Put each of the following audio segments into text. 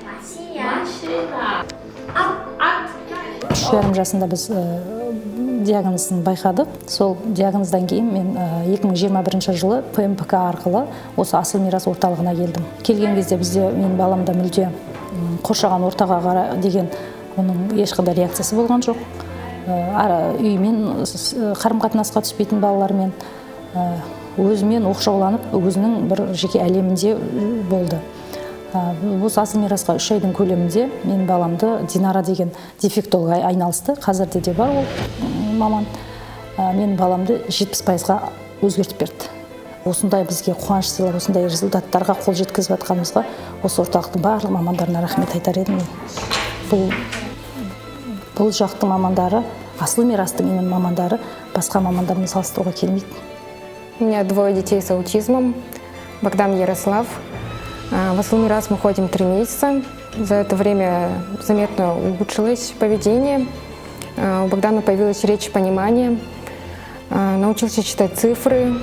Машина. Ат. 3,5 жасында біз диагнозын байқадық. Сол диагноздан кейін мен 2021 жылы ПМПК арқылы осы «Асыл мирас» орталығына келдім. Келген кезде бізде менің баламда мүлде қоршаған ортаға қара деген оның ешқандай реакциясы болған жоқ. Үймен қарым қатынасқа түспейтін, балалармен өзімен оқшауланып, өзінің бір жеке әлемінде болды. Осы «Асыл мирасқа» 3 айдың көлемінде менің баламды Динара деген дефектолог айналысты. Қазірде де бар ол маман. Менің баламды 70%-ға өзгертіп берді. Осындай бізге қуаныш сыйлап, осындай результаттарға қол жеткізіп жатқанымызға осы орталықтың барлық мамандарына рахмет айтар едім мен. Бұл жақтың мамандары, «Асыл мирастың» именно мамандары басқа мамандармен салыстыруға келмейді. У меня двое детей с аутизмом, Богдан, Ярослав. В «Асыл Мирас» мы ходим 3 месяца. За это время заметно улучшилось поведение. У Богдана появилась речь понимание. Научился читать цифры,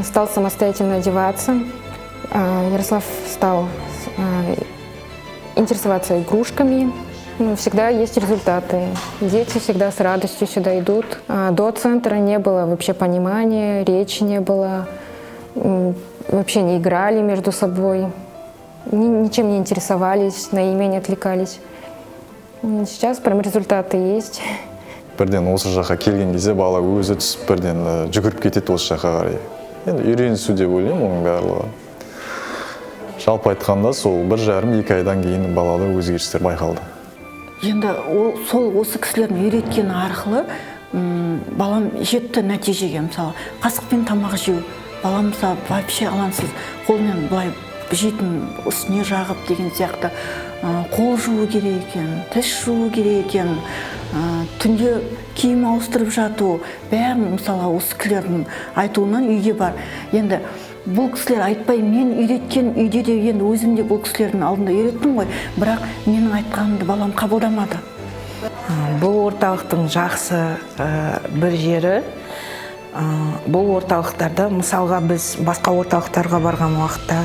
стал самостоятельно одеваться. Ярослав стал интересоваться игрушками. Ну, всегда есть результаты. Дети всегда с радостью сюда идут. А до центра не было вообще понимания, речи не было, вообще не играли между собой, ничем не интересовались, на имя не отвлекались. Сейчас прям результаты есть. Бірден осы жаққа келген кезде бала өзі түсіп, бірден жүгіріп кетеді осы жаққа қарай. Енді үйренісу деп ойлаймын оның барлығы. Жалпы айтқанда, сол 1,5-2 айдан кейін балада өзгерістер байқалды. Енді ол сол осы кісілердің үйреткені арқылы балам жетті нәтижеге. Мысалы, қасықпен тамақ жеу, балам, мысалы, вообще алаңсыз қолмен былай жейтін, үстіне жағып деген сияқты. Қол жуу керек екен, тіс жуу керек екен, түнде киім ауыстырып жату, бәрін, мысалға, осы кісілердің айтуынан үйге бар. Енді бұл кісілер айтпай мен үйреткен үйде де, енді өзім де бұл кісілердің алдында үйреттім ғой, бірақ менің айтқанымды балам қабылдамады. Бұл орталықтың жақсы бір жері, бұл орталықтарда, мысалға, біз басқа орталықтарға барған уақытта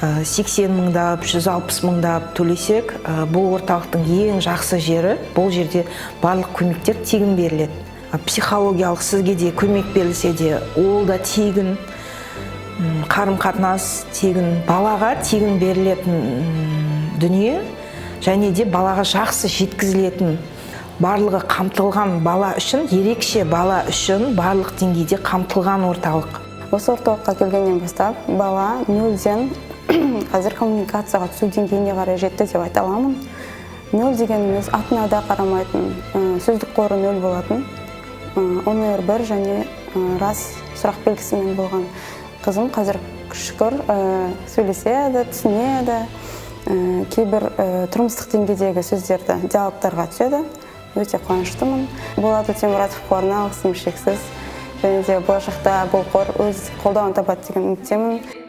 80 мыңдап, 160 мыңдап төлесек, бұл орталықтың ең жақсы жері, бұл жерде барлық көмектер тегін беріледі. Психологиялық сізге де көмек берілсе де, ол да тегін. Қарым қатынас тегін, балаға тегін берілетін дүние және де балаға жақсы жеткізілетін, барлығы қамтылған, бала үшін, ерекше бала үшін барлық деңгейде қамтылған орталық. Осы орталыққа келгеннен бастап бала нөлден қазір коммуникацияға түсу деңгейіне қарай жетті деп айта аламын. Нөл дегеніміз атына да қарамайтын, сөздік қоры нөл болатын, ОНР 1 және рас сұрақ белгісімен болған қызым қазір, шүкір, сөйлеседі, түсінеді, кейбір тұрмыстық деңгейдегі сөздерді, диалогтарға түседі. Өте қуаныштымын. Болат Өтемұратов қорына алғысым шексіз және де болашақта бұл қор өз қолдауын табады деген үміттемін.